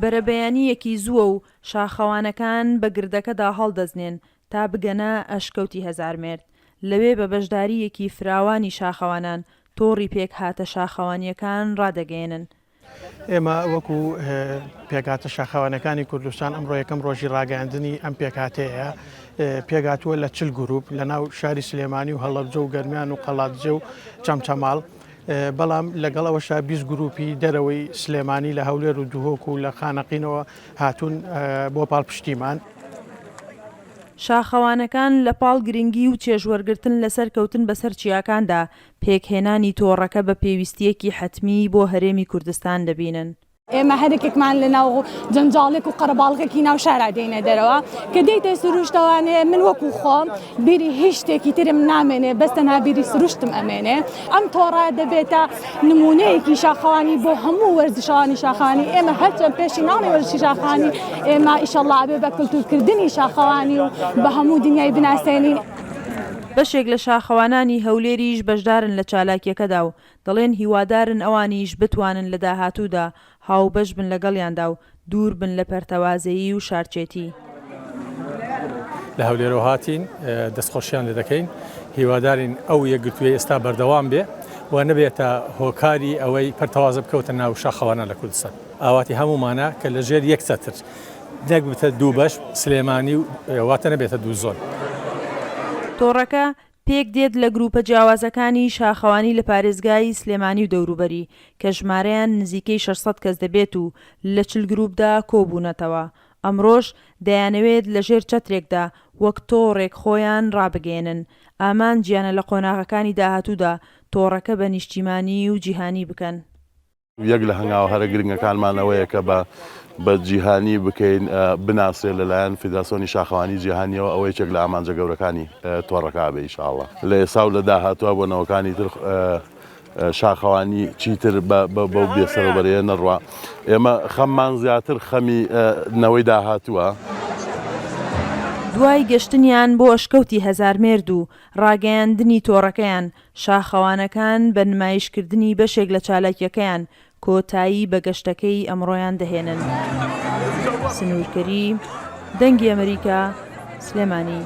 بەرەبەیانییەکی زووە و شاخەوانەکان بە گردەکەدا هەڵدەزنێن تا بگەنە ئەشکەوتی هەزارمێرد، لەوێ بە بەشدارییەکی فراوانی شاخەوانان تۆڕی پێکهاتە شاخەوانییەکان ڕادەگەیەنن. ئێمە وەکو پێکهاتە شاخەوانەکانی کوردستان ئەمڕۆ یەکەم ڕۆژی ڕاگەیاندنی ئەم پێکهاتەیە پێکهاتووە لە چل گروپ لە ناو شاری سلێمانی و هەڵەبجە و گەرمیان و قەڵادزێ و چەمچەماڵ بەڵام لەگەڵ ئەوەشا 20 گروپی دەرەوەی سلێمانی لە هەولێر و دهۆک و لە خانەقینەوە هاتوون بۆ پاڵپشتیمان. شاخەوانەکان لە پاڵ گرنگی و چێژوەرگرتن لە سەرکەوتن بەسەر چیاکاندا، پێکهێنانی تۆڕەکە بە پێویستییەکی حەتمی بۆ هەرێمی کوردستان دەبینن. ئێمە هەرێکێکمان لە ناو جەنجاڵێک و قەرەباڵغێکی ناو شارا دێینە دەرەوە، کە دێیتە سروشتەوانێ من وەکو خۆم بیری هیچ شتێکی ترم نامێنێ بەس تەنها بیری سروشتم ئەمێنێ. ئەم تۆڕە دەبێتە نموونەیەکی شاخەوانی بۆ هەموو وەرزشەوانی شاخەوانی ئێمە هەرچەند پێشی ناڵێ وەرزشی شاخەوانی ئێمە ئیشەڵڵا ئەبێ بە کلتورکردنی شاخەوانی و بە هەموو دنیای بناسێنین. بەشێک لە شاخەوانانی هەولێریش بەشدارن لە چالاکییەکەدا و دەڵێن هیوادارن ئەوانیش بتوانن لە داهاتوودا هاوبەش بن لەگەڵیاندا و دوور بن لە پەرتەوازەیی و شارچێتی. لە هەولێرەوە هاتین دەستخۆشیان لێ دەکەین، هیوادارین ئەو یەکگرتوویەی ئێستا بەردەوام بێ و نەبێتە هۆکاری ئەوەی پەرتەوازە بکەوتە ناو شاخەوانان لە کوردستان. ئاواتی هەموومانە کە لە ژێر یەک چەتر نەک ببتە دوو بەش سلێمانی و واتە نەبێتە دوو زۆن. تۆڕەکە پێک دێت لە گروپە جیاوازەکانی شاخەوانی لە پارێزگای سلێمانی و دەوروبەری کە ژمارەیان نزیکەی 600 کەس دەبێت و لە 40 گروپدا کۆبوونەتەوە، ئەمڕۆش دەیانەوێت لەژێر چەترێکدا وەک تۆڕێک خۆیان ڕابگەیەنن، ئامانجیانە لە قۆناغەکانی داهاتوودا تۆڕەکە بە نیشتیمانی و جیهانی بکەن. یەک لە هەنگاوە هەرە گرنگەکانمان ئەوەیە کە بە بە جیهانی بکەین بناسرێت لەلایەن فیدراسیۆنی شاخەوانی جیهانیەوە ئەوە یەکێک لە ئامانجە گەورەکانی تۆڕەکە بێ ئیشاڵڵا لە ئێستا و لە داهاتووە بۆ نەوەکانی تر شاخەوانی چیتر بەو بێسەرەوبەرەیە نەڕوا ئێمە خەممان زیاتر خەمی نەوەی داهاتووە. دوای گەشتنیان بۆ ئەشکەوتی هەزارمێرد و ڕاگەیاندنی تۆڕەکەیان، شاخەوانەکان بە نمایشکردنی بەشێک لە چالاکییەکەیان کۆتایی بە گەشتەکەی ئەمڕۆیان دەهێنن. سنوور کەریم، دەنگی ئەمریکا، سلێمانی.